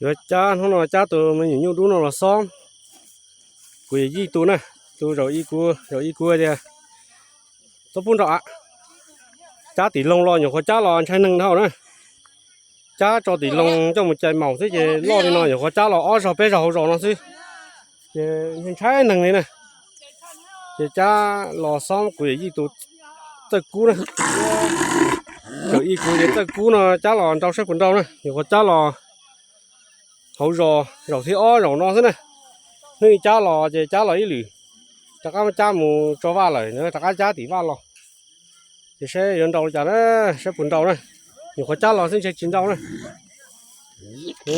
Yuav cab hnub no cab tus me nyuam nyuj dub no los xob. Kuv yawm yij tus na, tus zaum ib kuv, zaum ib kuv tias txhob pub nrau a, cab tim loo los nyuam qhuav cab los ntshai neeg dhau na. Cab tso tim loo coj mus cais maum xwb ces loj li no nyuam qhuav cab los ob zaug peb zaug hauv zos no xwb. Ces ntshai neeg li na. Ces cab los xob kuv yawm yij tus txawj kub na. Zaum ib kuv ces txawj kub no cab los nrau saib puas nrau na, nyuam qhuav cab los hauv zos zaum thib ob zaum no xwb na. Hnub ib cab los ces cab los ib lwm, rov qab cab mus tso vaj lawm rov qab cab tim vaj los. Ces saib yuav nrau li cas na, saib puas nrau na. Nyuam qhuav cab los xwb ntshe tsis nrau na.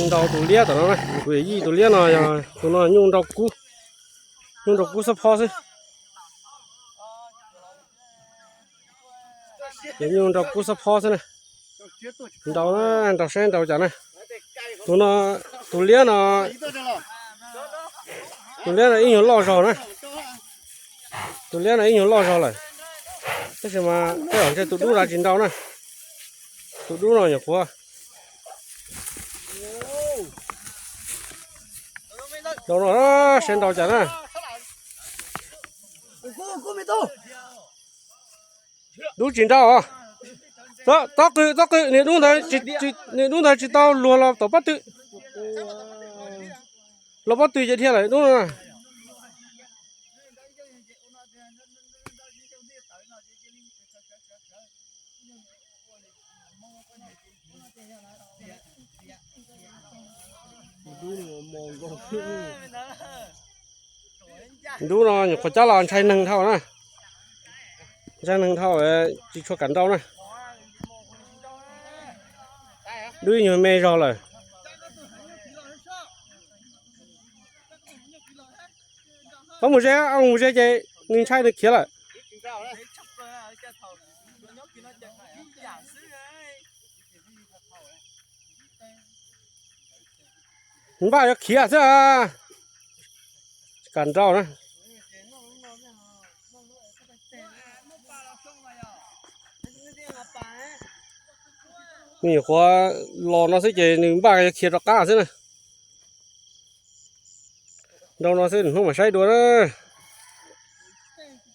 Nrau tus liab tom no na, kuv yawm yij tus liab no yog tus no nyuj nrau kub, nyuj nrau kub xob phob xwb. Ces nyuj nrau kub xob phob xwb na. Nrau na, nrau saib nrau cas na. Tus no, tus liab no, tus liab no ib nyuag loj zog na. Tus liab no ib nyuag loj zog lawm, tab sis mas tej zaum ntshe tus dub nrad tsis nrau na. Tus dub no nyuam qhuav nrau no, saib nrau cas na. Dub tsis nrau. Tob qw, tob qw, niag dub ntawd tsis tau luag los tom pob tw. Los pob tw ces dhia lawm dub no. Dub no nyuam qhuav cab los ntshai neeg dhau na. Ntshai neeg dhau, tsis tshua kam nrau na. Dub ib nyuag me zog lawm. Tau mus ze, mus ze ces nws ntshai nws khiav lawm. Npaj yuav khiav xwb. Kam nrau na. Nws nyuam qhuav los no xwb ces nws npaj yuav khiav rov qab xwb na. Nrau no xwb, hnub mam saib dua na.